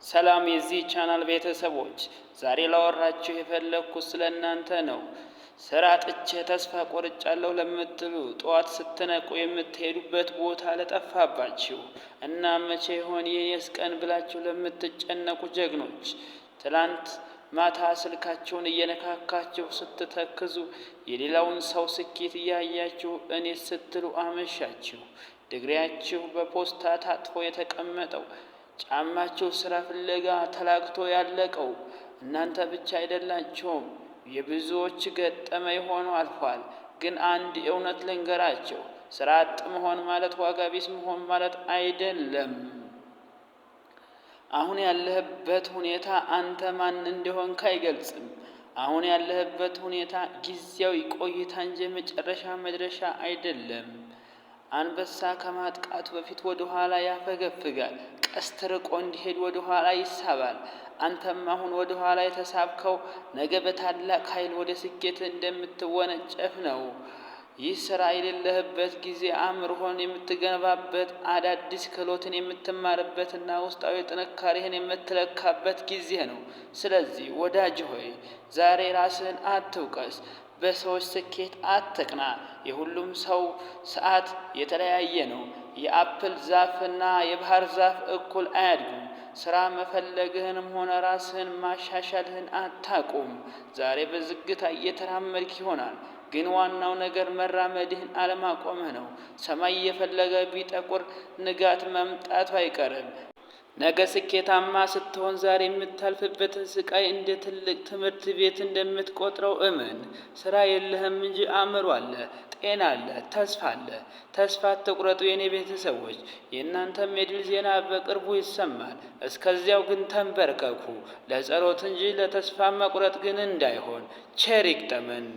ሰላም የዚህ ቻናል ቤተሰቦች፣ ዛሬ ላወራችሁ የፈለግኩት ስለ እናንተ ነው። ስራ አጥቼ ተስፋ ቆርጫለሁ ለምትሉ፣ ጠዋት ስትነቁ የምትሄዱበት ቦታ ለጠፋባችሁ እና መቼ ይሆን የኔስ ቀን ብላችሁ ለምትጨነቁ ጀግኖች፣ ትላንት ማታ ስልካችሁን እየነካካችሁ ስትተክዙ የሌላውን ሰው ስኬት እያያችሁ እኔ ስትሉ አመሻችሁ። ድግሪያችሁ በፖስታ ታጥፎ የተቀመጠው፣ ጫማችሁ ስራ ፍለጋ ተላክቶ ያለቀው እናንተ ብቻ አይደላችሁም። የብዙዎች ገጠመኝ ሆኖ አልፏል። ግን አንድ እውነት ልንገራችሁ፣ ስራ አጥ መሆን ማለት ዋጋ ቢስ መሆን ማለት አይደለም። አሁን ያለህበት ሁኔታ አንተ ማን እንደሆንክ አይገልጽም። አሁን ያለህበት ሁኔታ ጊዜያዊ ቆይታ እንጂ የመጨረሻ መድረሻ አይደለም። አንበሳ ከማጥቃቱ በፊት ወደ ኋላ ያፈገፍጋል። ቀስት ርቆ እንዲሄድ ወደ ኋላ ይሳባል። አንተም አሁን ወደ ኋላ የተሳብከው ነገ በታላቅ ኃይል ወደ ስኬት እንደምትወነጨፍ ነው። ይህ ስራ የሌለህበት ጊዜ አእምሮህን የምትገነባበት፣ አዳዲስ ክህሎትን የምትማርበትና ውስጣዊ ጥንካሬህን የምትለካበት ጊዜ ነው። ስለዚህ ወዳጅ ሆይ፣ ዛሬ ራስህን አትውቀስ፣ በሰዎች ስኬት አትቅና። የሁሉም ሰው ሰዓት የተለያየ ነው። የአፕል ዛፍና የባህር ዛፍ እኩል አያድጉም። ስራ መፈለግህንም ሆነ ራስህን ማሻሻልህን አታቁም። ዛሬ በዝግታ እየተራመድክ ይሆናል፣ ግን ዋናው ነገር መራመድህን አለማቆምህ ነው። ሰማይ የፈለገ ቢጠቁር ንጋት መምጣቱ አይቀርም። ነገ ስኬታማ ስትሆን ዛሬ የምታልፍበትን ስቃይ እንደ ትልቅ ትምህርት ቤት እንደምትቆጥረው እመን። ስራ የለህም እንጂ አእምሮ አለ፣ ጤና አለ፣ ተስፋ አለ። ተስፋ አትቁረጡ የኔ ቤተሰቦች። የእናንተም የድል ዜና በቅርቡ ይሰማል። እስከዚያው ግን ተንበርከኩ፣ ለጸሎት እንጂ ለተስፋ መቁረጥ ግን እንዳይሆን። ቸር ይግጠመን።